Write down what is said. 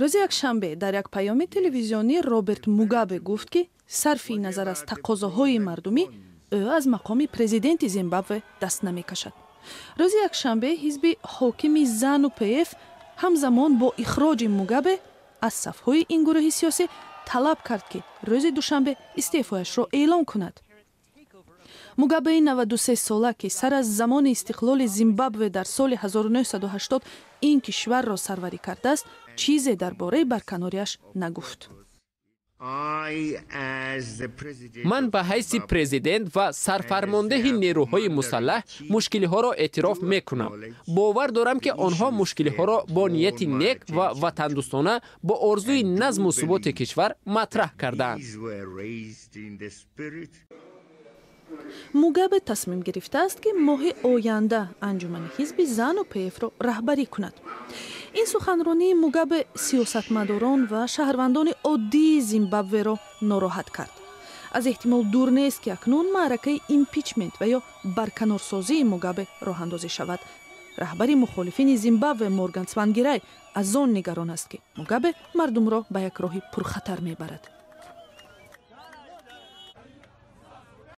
Рӯзи якшанбе дар як паёми телевизионӣ Роберт Мугабе гуфт, ки сарфи назар аз тақозоҳои мардумӣ, ӯ аз мақоми президенти Зимбабве даст намекашад. Рӯзи якшанбе ҳизби ҳокими Зану ПФ ҳамзамон бо ихроҷи Мугабе аз сафҳои ин гурӯҳи сиёсӣ талаб кард, ки рӯзи душанбе истеъфояшро эълон кунад. Мугабеи 93-сола, ки сар аз замони истиқлоли Зимбабве дар соли 1980 ин кишварро сарварӣ кардааст, чизе дар бораи барканориаш нагуфт. Ман ба ҳайси президент ва сарфармондеҳи нерӯҳои мусаллаҳ мушкилиҳоро эътироф мекунам. Бовар дорам, ки онҳо мушкилиҳоро бо нияти нек ва ватандӯстона, бо орзуи назму суботи кишвар матраҳ кардаанд. Мугабе тасмим гирифтааст, ки моҳи оянда анҷумани ҳизби Зану ПФ-ро раҳбарӣ кунад. Ин суханронии Мугабе сиёсатмадорон ва шаҳрвандони оддии Зимбабверо нороҳат кард. Аз эҳтимол дур нест, ки акнун маъракаи импичмент ва ё барканорсозии Мугабе роҳандозӣ шавад. Раҳбари мухолифини Зимбабве Морган Цвангирай аз он нигарон аст, ки Мугабе мардумро ба як роҳи пурхатар мебарад.